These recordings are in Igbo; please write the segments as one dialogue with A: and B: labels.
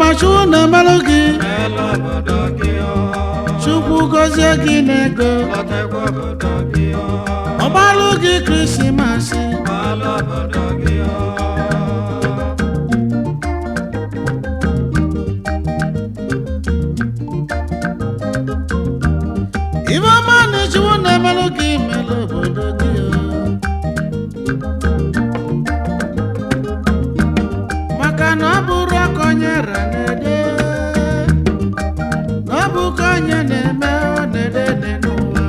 A: Ọma Chukwu na-emelụ gị, Chukwu gọzie gị n'ego, ọgbalụ gị Krismasị. Ife ọma na Chukwu na-emelụ gị, melụ obodo gị o. Maka na ọ bụrụ aka onye ra na-ede, na ọ bụ ka onye na-eme ọ na-ede dị n'ụwa,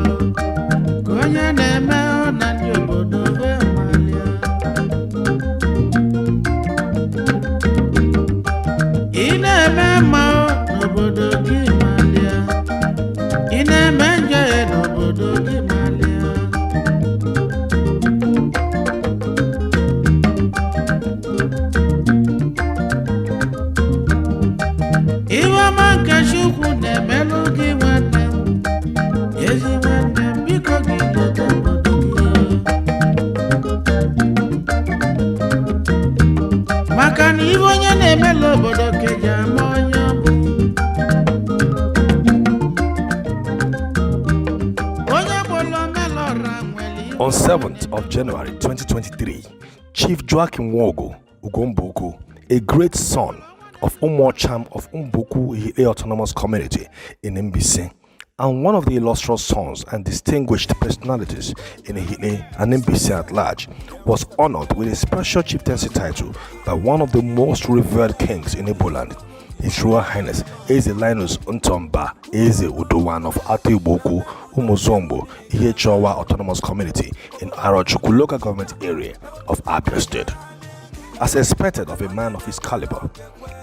A: ka onye na-eme ọ na ndị obodo be malia. Ị na-eme mma ọ n'obodo gị malia, ị na-eme njọ ya n'obodo gị malia. Ihe ọma nke Chukwu na-emelụ gị nwanne m, ezi nwanne m, biko gị leta obodo gị. Maka na ihe onye na-emelụ obodo ka eji ama onye ọ bụ. Onye gbolo omelọra nwere ihe.
B: On 7th of January 2023, Chief Joachim Nwogu Ugombuku, a great son of Umuocham of Mbaukwu Ihithe Autonomous Community in Mbaise, and one of the illustrious sons and distinguished personalities in Ihithe and Mbaise at large, was honored with a special chieftaincy title by one of the most revered kings in Igboland, His Royal Highness Eze Linus Ntomba Eze Udowan of Ato-Igboukwu, Umuzombo, Ihechiowa Autonomous Community in Arochukwu Local Government Area of Abia State. As expected of a man of his caliber,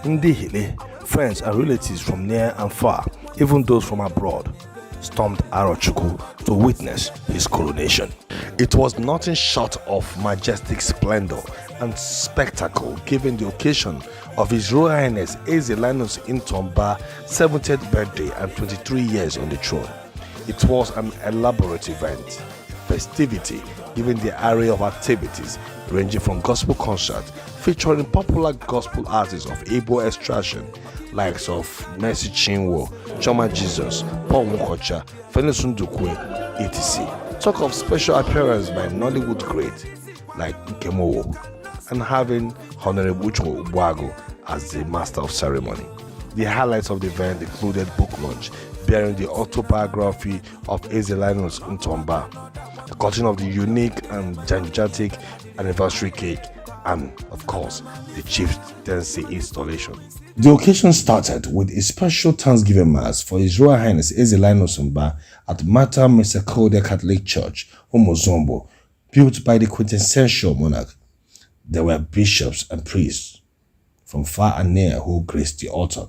B: Ndi Ihithe, friends and relatives from near and far, even those from abroad, stormed Arochukwu to witness his coronation. It was nothing short of majestic splendor and spectacle given the occasion of His Royal Highness Eze Linus Ntomba 70th birthday and 23 years on the throne. It was an elaborate event, festivity given the array of activities ranging from gospel concerts featuring popular gospel artists of Igbo extraction likes of Mercy Chinwo, Chioma Jesus, Paul Nwokocha, Felix Ndukwe, etc. Talk of special appearance by Nollywood great like Nkem Owoh and having Honorable Uche Ogbuagu as the master of ceremony. The highlights of the event included book launch bearing the autobiography of Eze Linus Ntomba, the cutting of the unique and gigantic anniversary cake, and of course, the chieftaincy installation. The occasion started with a special Thanksgiving Mass for His Royal Highness Eze Linus Mba at Mater Misericordiae Catholic Church, Umuzombo, built by the quintessential monarch. There were bishops and priests from far and near who graced the altar.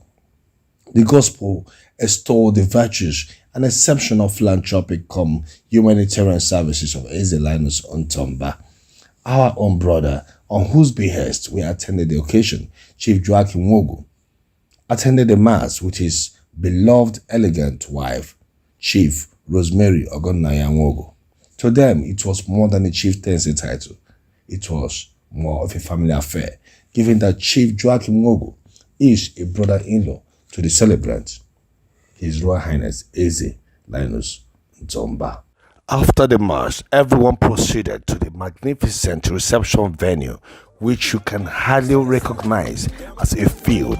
B: The gospel extolled the virtues and exceptional philanthropic cum humanitarian services of Eze Linus Ntomba. Our own brother, on whose behest we attended the occasion, Chief Joachim Nwogu, attended the Mass with his beloved elegant wife, Chief Rosemary Ogonnaya Nwogu. To them, it was more than a chieftaincy title. It was more of a family affair, given that Chief Joachim Nwogu is a brother-in-law to the celebrant, His Royal Highness Eze Linus Ntomba. After the Mass, everyone proceeded to the magnificent reception venue, which you can hardly recognize as a field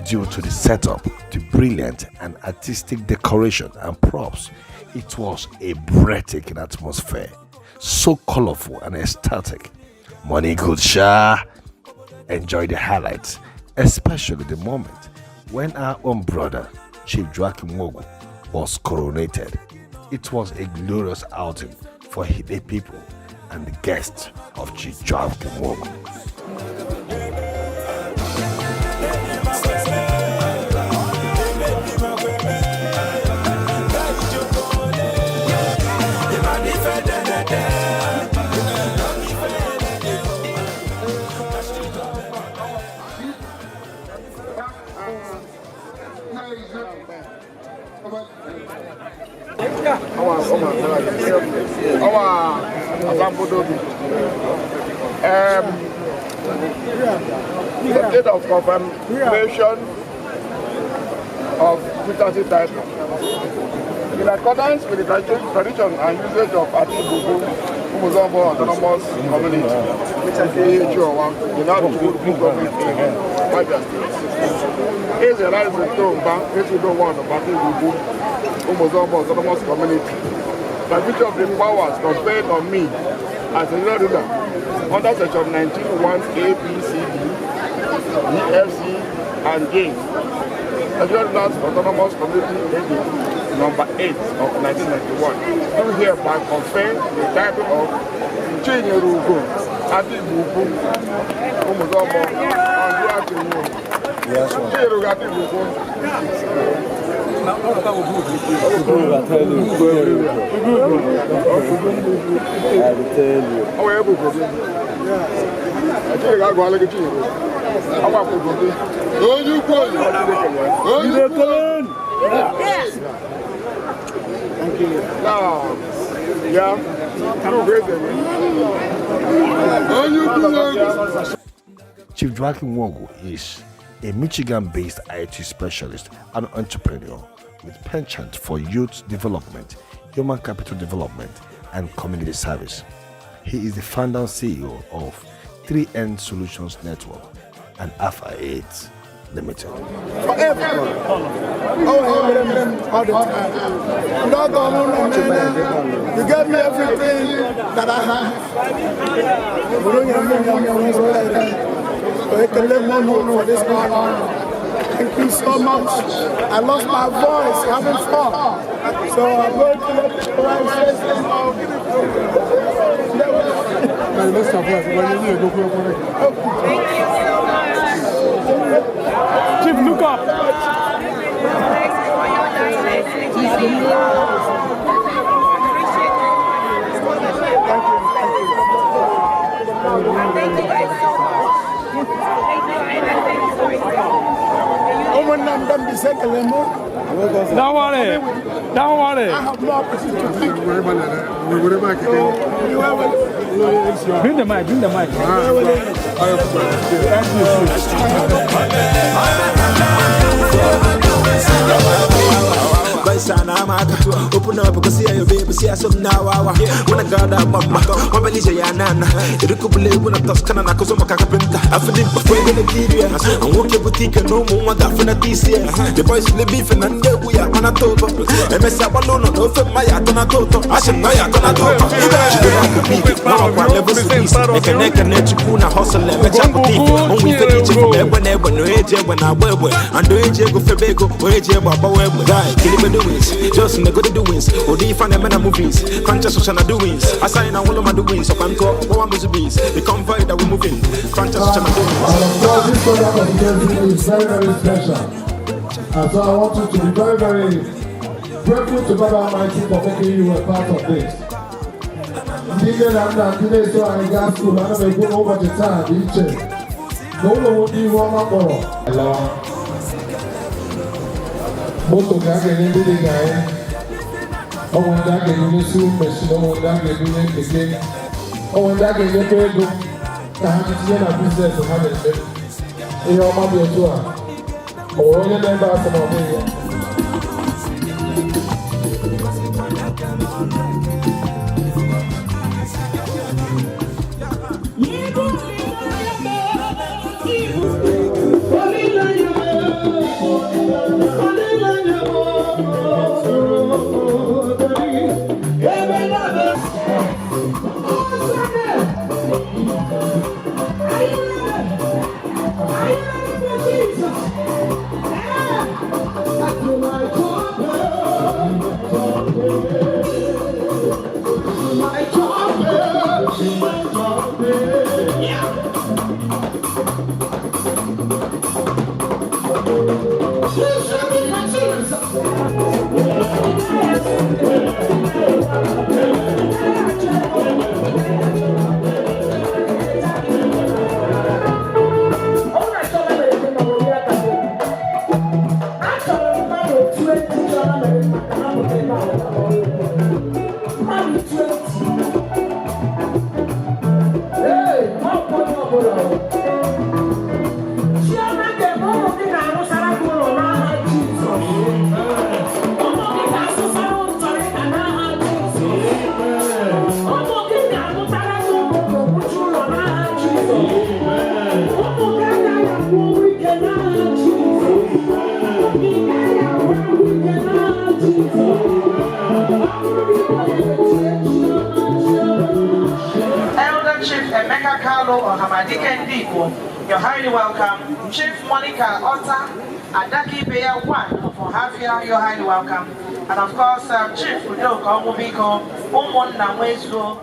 B: due to the setup, the brilliant and artistic decoration and props. It was a breathtaking atmosphere, so colorful and ecstatic. Money good, sha. Enjoy the highlights, especially the moment when our own brother, Chief Joachim Nwogu, was coronated. It was a glorious outing for the people and the guests of Chief Joachim Nwogu.
C: Ọwa asambodo bi. The date of confirmation of chieftaincy title. In accordance with the tradition and usage of Atigbubu, Umuzombo Autonomous Community, Ihechiowa, the North Government in Abia State. Eze Rice Tomba, Ezudo one of Atigbubu, Umuzombo Autonomous Community, by virtue of the powers conferred on me as a ruler under section 19(1) A, B, C, D, E, F, C, and J, Nigeria Rulers Autonomous Community Edict number 8 of 1991, do hereby confer the title of Chinyere Ugo Adigbo Umuzombo on Joachim Nwogu. Chinyere Ugo Adigbo Ukwu. Ọ wee bụ ugo gị. Chinyere ga-agụọla gị Chinyere. Ọ gwakwa ugo gị.
D: Onye ukwu, onye ukwu.
C: Now, ya, ugo eze gị.
D: Onye ukwu na-egwu.
B: Chief Joachim Nwogu is a Michigan-based IT specialist and entrepreneur with penchant for youth development, human capital development, and community service. He is the founder and CEO of 3N Solutions Network and Alpha 8 Limited.
D: Forever. Oh, all the time. Ndị ọgọ m nọ n'ene, you gave me everything that I have. Ekele m unu for this honor. Thank you so much. I lost my voice having fun. So I'm going to let the wife say something.
E: Thank you so much.
F: Chief, look up.
E: Thanks for your kindness. Appreciate you. Thank you guys so much. Thank you. And I'm very sorry.
D: Ụmụnna m ndị Mbaise, ekele m.
F: Don't worry. Don't worry.
D: I have no opportunity to thank you.
F: Bring the mic. Bring the mic. Thank you, Chief.
G: Sana maka open up because see your baby see some now awa when I got that mama mabelije ya nana irikubule when I toskana na kuzo maka kapenta afidi before Nigeria and nwoke boutique na ụmụ nwa ga-afụ na this year. The boys will beef na ndị egwu ya akpanata ụtọ emesịa gbalụ ụlọ na ofe mma ya atọnata ụtọ asị m na ya atọnata ụtọ jide ya kubik n'ọkwa level service ekene ekene Chukwu na hustle emecha pụta ife onwe ife dị iche fụma egbe na egbe na onye ji egbe na-agba egbe and onye ji ego febe ego onye ji egbe agbawa egbe. Guy, kilibe doings just nego the doings ụdị ife na-eme na movies conscious social na doings aside na nwụlọ ma doings ọkwa nkọ gbawa muzubis the convoy that we moving conscious social na doings.
H: And of course, this program of today is very, very special. And so I want you to be very, very grateful to God Almighty for making you a part of this. Ndị nne na nna, ndị na-eso anyị gaa school, ana m ekwu na ụbọchị taa dị iche na ụlọ ndị ihu ọma kpọrọ lawa moto ka a ga-enye ndị dị ka anyị onwe ndị a ga-enye sewing machine, onwe ndị a ga-ebunye keke, onwe ndị a ga-enyekwa ego ka ha ji tinye na business ha na-eme. Ihe ọma dị otu a, o nwere onye na-ebe asị na ọ bụghị ya.
I: Achọrọ mmadụ 20 chọrọ mere maka ha pụta ebe a mmadụ 20. Ee, ọ bụ onye ọbụla. Chioma ga-eme ụmụ gị na-arụsara gị ụlọ n'aha Jizọs.
J: Ọhamadike Ndị Igbo, you're highly welcome. Chief Monica Otta, Adaki Beya One of Ohafia, you're highly welcome. And of course, Chief Udoka Onwubiko, Ụmụnna Nwezuo.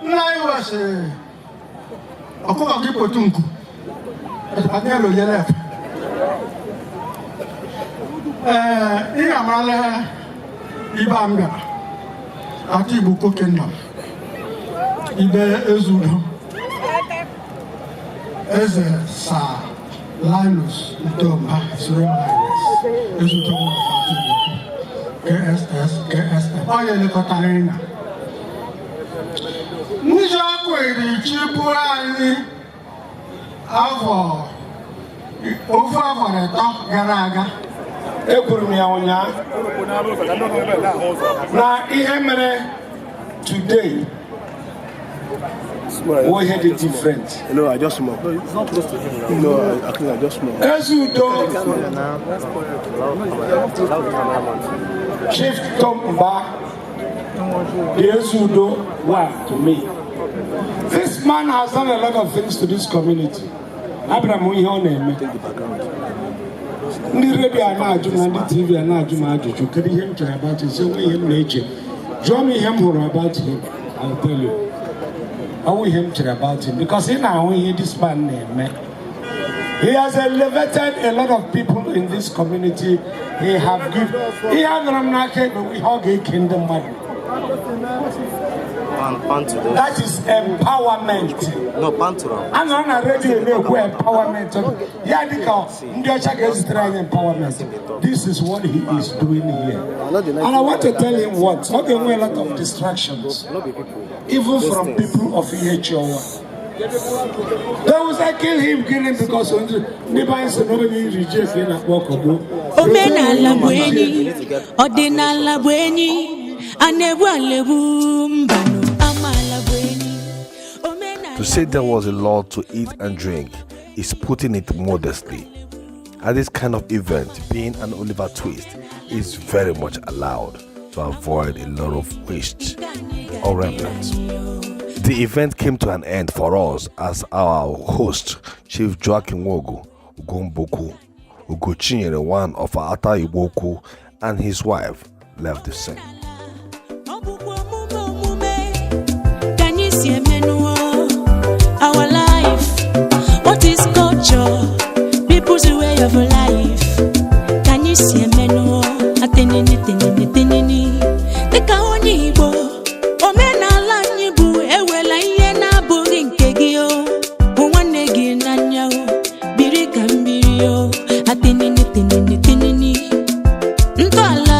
D: Nna anyị wesị ọkụkọ gị kpotu nku adịghị oyele. Ee, ị amarala ibe a m bịara Ata Igbo Kingdom, ibe Ezeudo Eze Sir Linus Udomba, His Royal Highness Ezeudo of Ata Igbo KSS KSM, ọ ya elekọtara ịnya n'izu akwere chi bụrụ anyị afọ ofu afọ na 3 gara aga.
K: Ekwuru m ya ụnyaahụ na ihe mere today wụ ihe dị different.
L: No, I just small. No, I think I just small.
K: Ezeudo Chief Tom Mba, the Ezeudo one to me. This man has done a lot of things to this community. Abịara m ihe ọ na-eme. Ndị redio a na-ajụ m na ndị TV a na-ajụ m ajụjụ, kedu ihe m chere about him? Sị onwe ihe m na-eche. Jụọ m ihe m hụrụ about him, I'll tell you. Ọ wụ ihe m chere about him because ị na-ahụ ihe this man na-eme. He has elevated a lot of people in this community. He have given. Ihe a nụrụ m n'aka ekpe ihe ọ ga-eke ndị mmadụ. That is empowerment.
M: No, Pantura.
K: A nọrọ na redio na-ekwu empowerment. Ya dị ka ndị ọcha ga-ezitere anyị empowerment. This is what he is doing here. And I want to tell him what. Ọ ga-enwe a lot of distractions. Even from people of Ihechiowa. They will say kill him, kill him because ndị be anyị sị na onye iri ji efe na-akpọ ọkọgbu.
N: Omenala bụ enyi, ọdịnala bụ enyi, a na-egbu ala-egbu mbanụ, amaala bụ enyi.
B: To say there was a lot to eat and drink is putting it modestly. At this kind of event, being an Oliver Twist is very much allowed to avoid a lot of waste or remnants. The event came to an end for us as our host, Chief Joachim Nwogu Ugomboku Ugochinyere, one of our Ata Igbo, and his wife left the scene.
N: Ọ bụkwa omume omume ka anyị si emenuo. Our life, what is culture? People's way of life. Ka anyị si emenuo, atenene tenene tenene. Dịka onye Igbo, omenala anyị bụ ewela ihe na-abụghị nke gị o. Hụ nwanne gị n'anya o, biri ka mmiri o, atenene tenene tenene. Ntọala,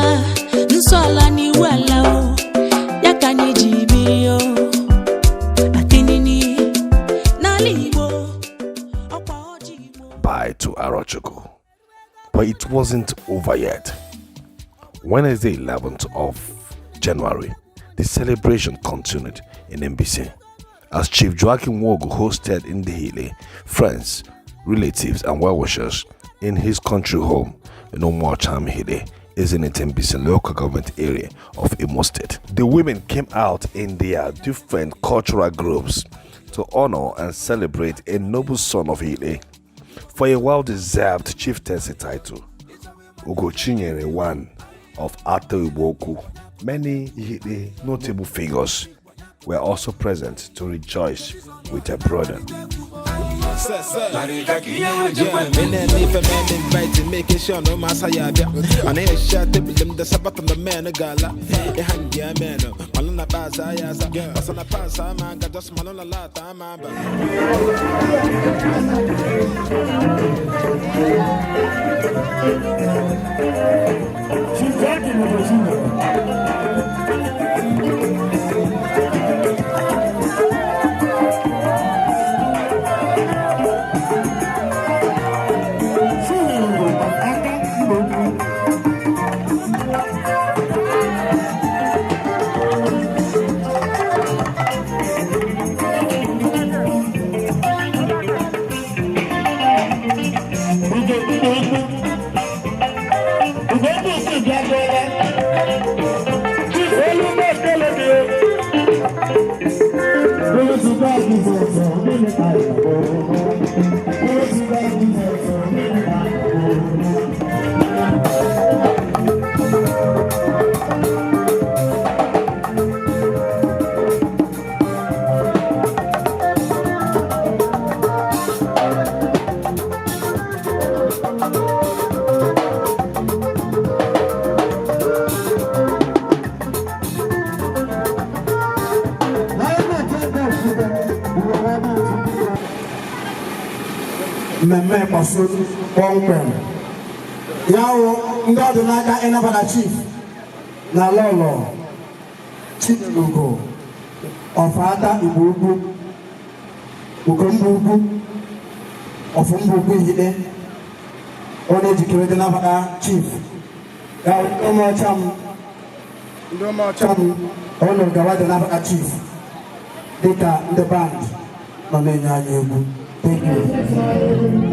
N: nsọ ala na iwu ala o, ya ka anyị ji biri o. Atenene, n'ala Igbo, ọkwa ọjị Igbo.
B: Bye to Arochukwu. But it wasn't over yet. Wednesday, 11th of January, the celebration continued in Mbaise as Chief Joachim Nwogu hosted Ndihile, friends, relatives, and well-wishers in his country home in Umuocham Ihithe, Ezinite Mbaise local government area of Imo State. The women came out in their different cultural groups to honor and celebrate a noble son of Ihithe for a well-deserved chieftaincy title. Ugochinyere one of Ato Igbo. Many Ihithe notable figures were also present to rejoice with their brother.
G: Yeah, if a man invite, making sure no massa yabia. And I shot the them the Sabbath on the man a gala. A hand ya man, Malona Baza Yaza, Basana Pasa, man, got just Malona Lata, man.
D: Mmemme kpọsụ kpọmkwem ya wụ ndị ọdịnaka ịnabata chief na lọlọ Chinelugo ọfata Igbo Ukwu Ugomba Ukwu Ọfụmba Ukwu Ihite onye ejikere dị nabata chief ya wụ ụmụọcha m ụlọ gawa dị nabata chief dịka ndị band nọ na-enye anyị egwu. Thank you.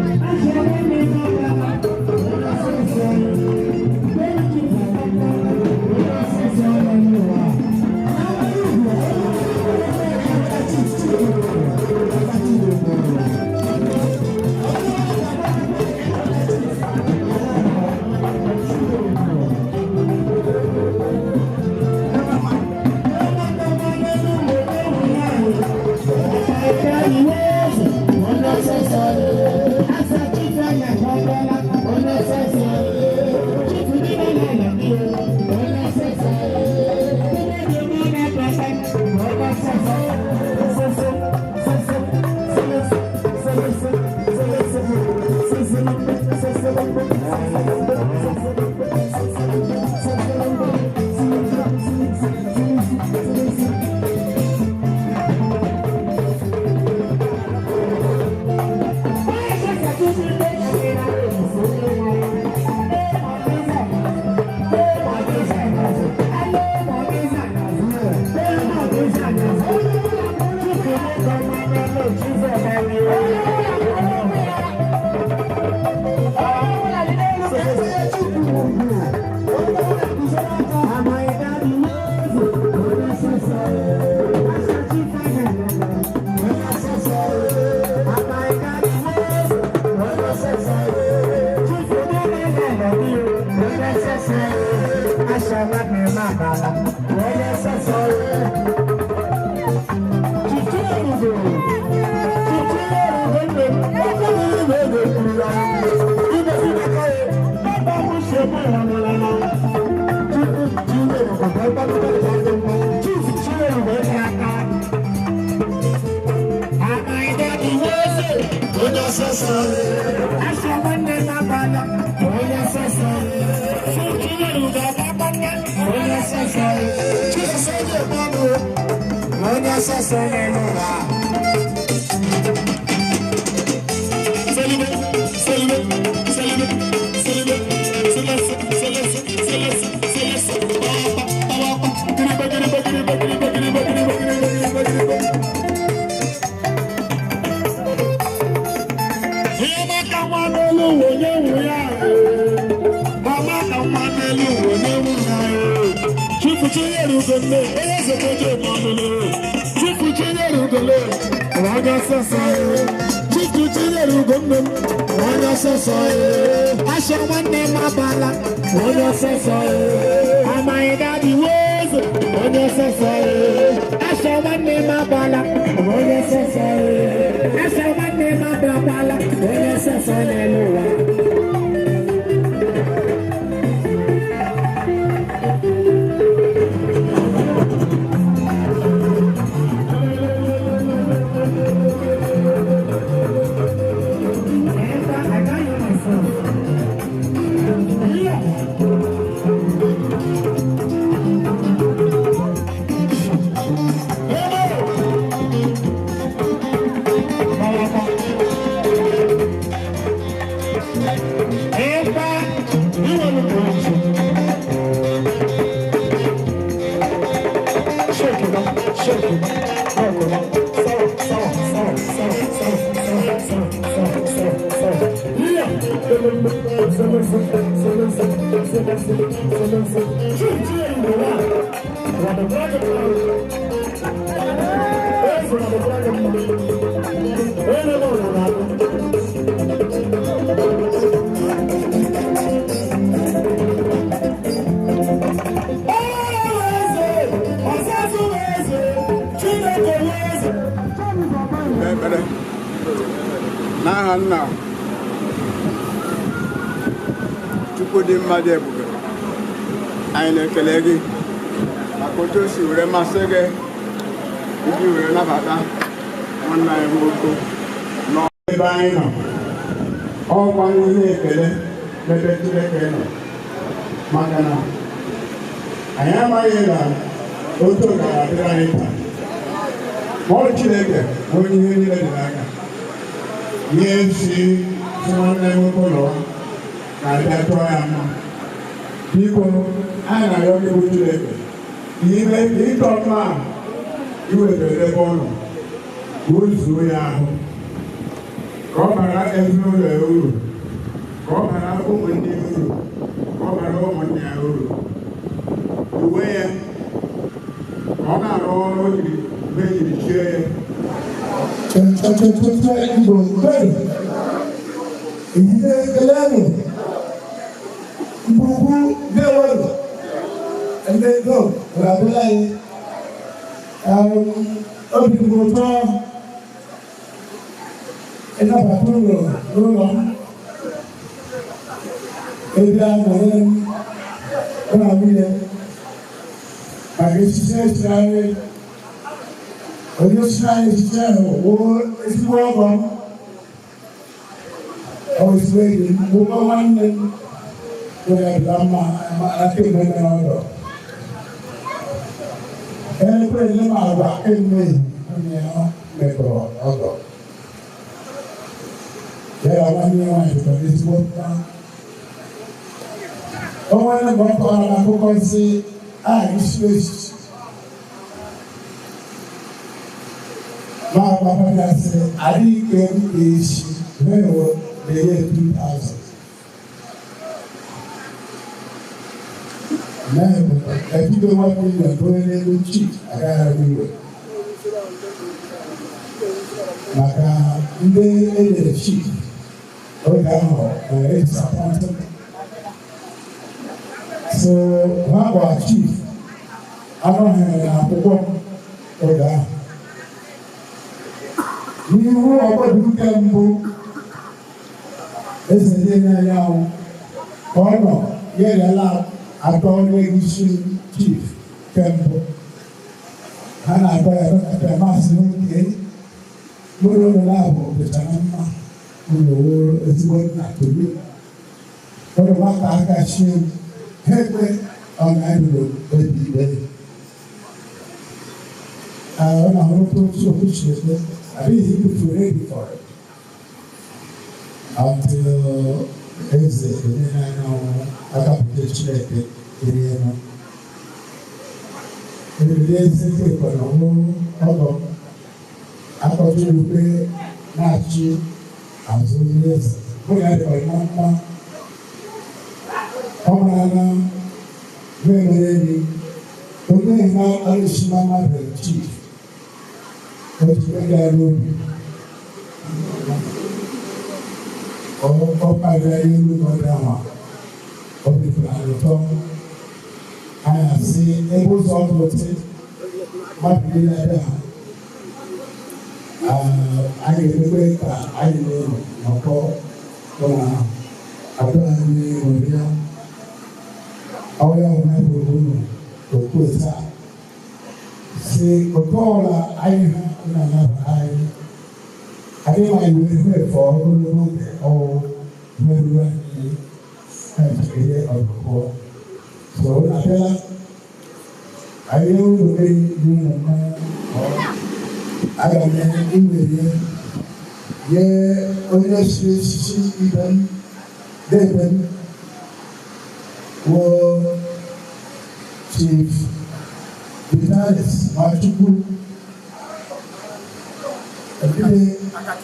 I: Onye sọsọ asha nwanne m agbala onye sọsọ asha nwanne m agbakwala onye sọsọ n'elu ụwa.
M: N'aha nna Chukwu dị mma dị ebube, anyị na-ekele gị maka otu o si were masị gị iji were nabata nwanne anyị nwoke n'ebe anyị nọ. Ọkwa ihe ekele n'ebe Chineke nọ, maka na anyị amaghị na otu gara adịrị anyị taa. Ma ọ Chineke bụ onye ihe niile dị n'aka. Ihe si nwanne nwoke ụlọ na-abịa chọọ ya mma. Biko, anyị na-arịọ gị bụ Chineke ime ka ịchọ mma a iwetara ebe ọ nọ ka o zuo ya ahụ, ka ọ bara ezinụlọ ya uru, ka ọ bara ụmụnne ya uru, ka ọ bara ụmụnne ya uru. Uwe ya ka ọ na-arụ ọrụ o jiri mgbe e jiri chie ya.
K: Obi dị m ụtọ ịnabata ụlọ n'ụlọ m ebe a nọnyere m na nwunye maka echiche echigharị onye chiri anyị echiche ahụ wụ ezigbo ọgọ m, ọ ezigbo enyi m, wụkwa nwanne m nwere adịla mma na kemgbe mere ọgọ. Elekere m agwa kemgbe onye ọ mekọrọ ọgọ. Ya na nwanne ya nwaanyị dịkwa ezigbo mma. O nwere mgbe ọ kọwara m akụkọ sị a isi echichi. Ma papa ya sị adịghị ike m ga-echi mewo the year 2000. Ebido 1 million bụrụ n'elu chief agaghị iwe maka ndị enyere chief oge ahụ nwere disappointment. So ha gbara chief anọghị na akwụkwọ m oge ahụ. N'ihu ọgbọdụ nke mbụ eze ndị anyanwụ ka ọ nọ ya erela atọ n'egusi chief kembụ ha na-atọ ya dọkịta masị n'oge mụrụ ụlọ abụ dịchara mma ụlọ wuru ezigbo nna tobi ụlọ nwata aka chie m ha ekwe ọ na-ebiro obi ikpe ọ na-ahụrụkwa otu okwu Chineke adịghị ibutu ready for it until eze onye na-anyanwụ akapụta Chineke eriela eriri eze kwekọrọ ọhụrụ ọgọ akọchirukwe na-achị azụ ndị eze mụ ya dịkwara na mma ọ mara na mere enyi onye na-arụsi na mmadụ chief otu onye n'obi ọ kparịa ilu n'ọdụ ahụ ọ dịkwara ụtọ
H: Anyị asị ebe ụzọ ọdụ otu mmadụ niile ebe ha anyị ga-emekwe ka anyị n'ụlọ nọkọ ụlọ ahụ abụọ anyị nwere ya ọrịa ọbụla bụrụ unu okwu taa si oke ọbụla anyị ha na-anaba anyị anyị ma iwe efe ogologo oge ọwụ merụrụ anyị ihe ọgụgụ so unu abịala anyị unu mmiri dị unu mmanya aga m iwere nye onye si echichi ibe m debe m wụ Chief Vitalis Nwachukwu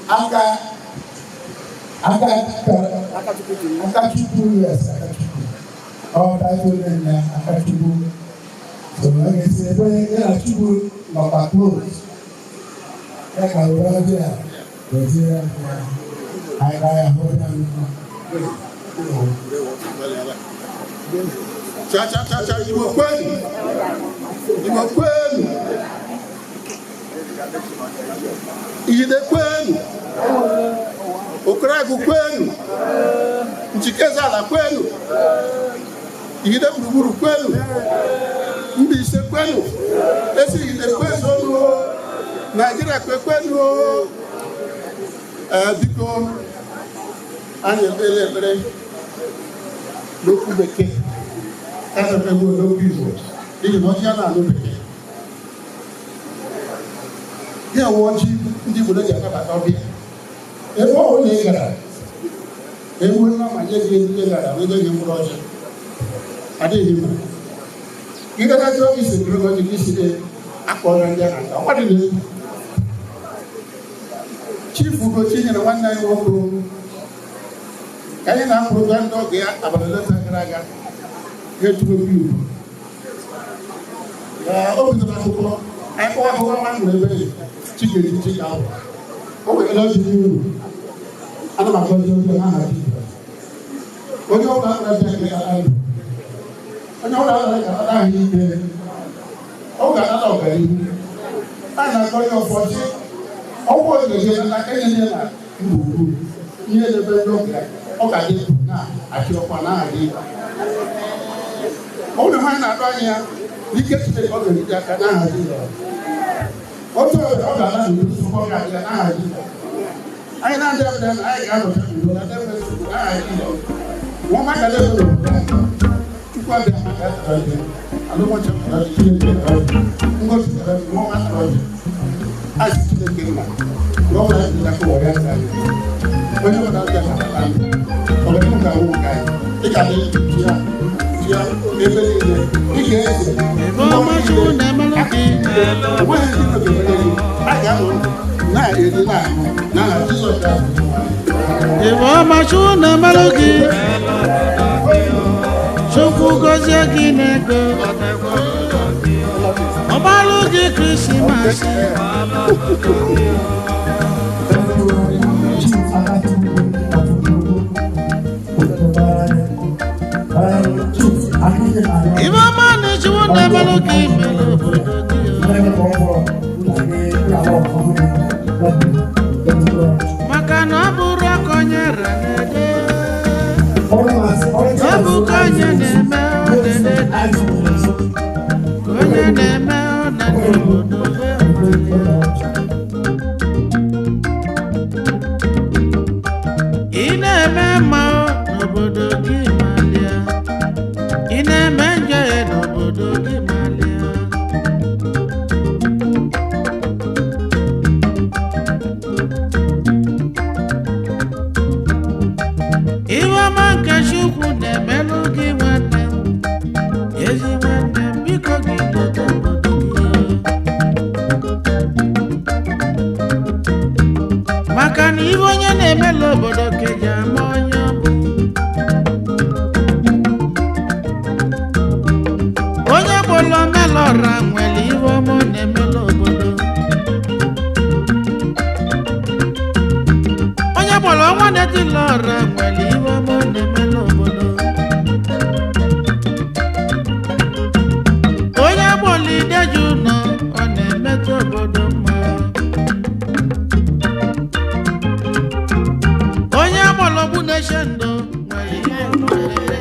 H: aka aka Akachukwu, yes, Akachukwu. Ọ title name ya Akachukwu. So ọ ga-esi ebe ya na Chukwu nọkwa close. Ya ka were ọjị a wezie ya anyị ga ya hụ ya nnukwu.
C: Cha cha cha cha, Igbo kwenu! Igbo kwenu! Ihite kwenu! Okoragu kwenu! Njikezi ala kwenu! Ihite gburugburu kwenu! Mbaise kwenu! Esi Ihite kwenu! Naijiria kwekwenu! Ee, biko, anyị ekpere ekpere n'okwu bekee, ana m egbu n'okwu Igbo n'ihi na ọjị a na-anụ bekee ya wụ ọjị ndị Igbo ji anabata ọbịa ebe ọ bụla ị gara ewu nna ma nye gị ndị gara wee nye gị mkpụrụ ọjị adịghị mma. Ị gara jụọ gị si bụrụ ọjị gị si akpọrọ ndị ahụ aka ọ dị n'egwu. Chief Ugochi nyere nwanne anyị nwoke ka anyị na-apụrụ gwa ndị ọgọ ya abalị ole gara aga ga-eturu obi ugwu ya o bidoro akụkọ anyị kọwa akụkọ nwa nwere ebe Chikeji Chika ahụ o were ọjị n'iru. Ana m agọzi onye n'aha Jizọs. Onye ọbụla na-abịa ga-ata ndụ, onye ọbụla ga-ata ahụ ike, ọ ga-anata ọganihu. A na-akọ ya ụfọdụ ọgwụ ogeje n'aka enye na mgbugburu ihe na-ebe ndị ọbịa ọ ga-adị na-achị ọkwa n'aha gị. Ọ bụrụ na ha na-atụ anya ya n'ike Chineke, ọ ga-erite aka n'aha Jizọs. Otu ọ ga-ala n'udo nsogbu ọ ga-adị ya n'aha Jizọs. Anyị na-adị abịa na anyị ga-anọcha n'udo na ebe nsogbu n'aha Jizọs. Nwa maka na ebe n'obodo anyị Chukwu abịa maka atara gị alụmọcha maka Chineke tara gị ngozi tara gị nwa tara gị asị Chineke nna na ọ bụla dị n'aka ụwa ya tara gị onye ọbụla abịa na ata ndụ ọganihu ga-awụ nke anyị dịka dị ya ya ebe niile dịka eze
A: Ebe ọma Chukwu na-emelụ gị.
C: Onweghị ndị iro ga-emere gị. A ga-anọ na-eri na-aṅụ n'aha Jizọs Kraịst.
A: Ebe ọma Chukwu na-emelụ gị. Chukwu gọzie gị n'ego. Ọgbalụ gị Krismas. Ibe ọma na Chukwu na-emelụ gị mere obodo gị. Maka na ọ bụrụ aka onye ra na-ede. Ọ bụ ka onye na-eme ọ na-ede. Ka onye na-eme ọ na-ede obodo be. Ị na-eme mma n'obodo gị malịa. Ị na-eme njọ ya n'obodo gị malịa. Iwe ọma nke Chukwu na-emelụ gị nwanne m, ezi nwanne m, biko gị leta obodo gị. Maka na iwe onye na-emelụ obodo ka eji ama onye ọ bụ. Crescendo nwere ife nwere.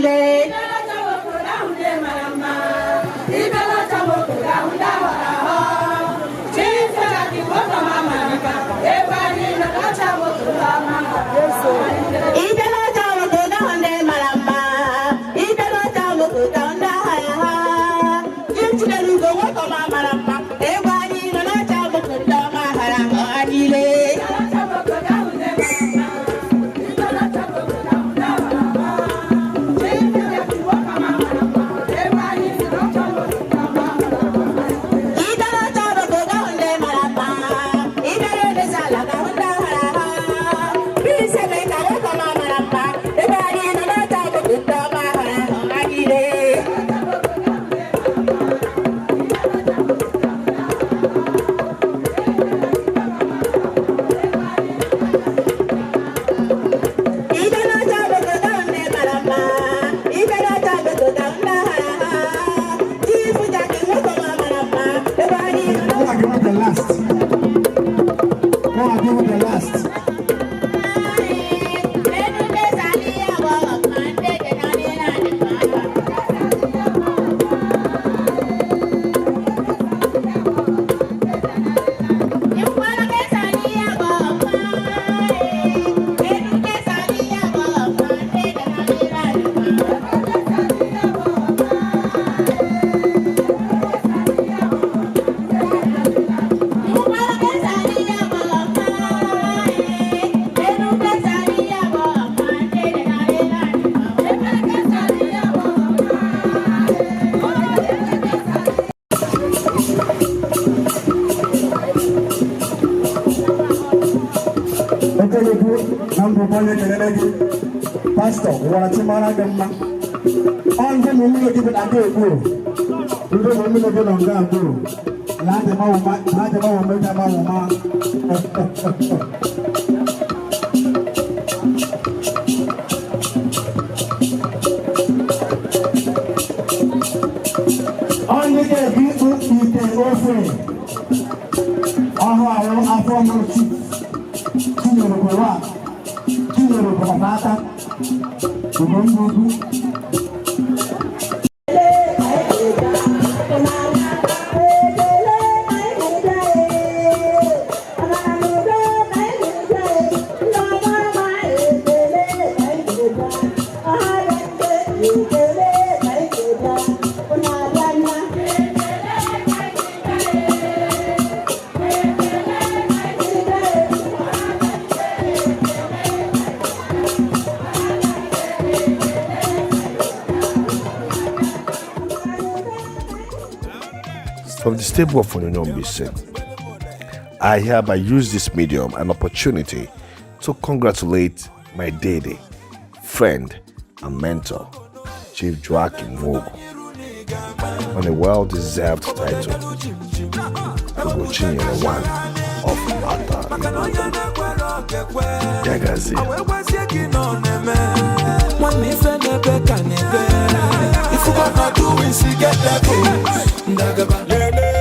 E: niile.
I: Pastọ ụwara chimara gị mma ọ ndị na nwunye gị bụ na aga ekwu ndị na nwunye gị nọ nga agbụrụ na adịma ụma dama ụma. Ọ ndị ga-ebi ite ofe ọhụ ahụ afọ mụrụ tinyere ụwa tinyere ụbọchị aka.
B: From the stable of Onyonyo Mbaise, I hereby use this medium and opportunity to congratulate my daddy, friend, and mentor, Chief Joachim Nwogu, on a well-deserved title, Ugochinyere one of Ata Igbo. Yagazie.
G: Ndagaba.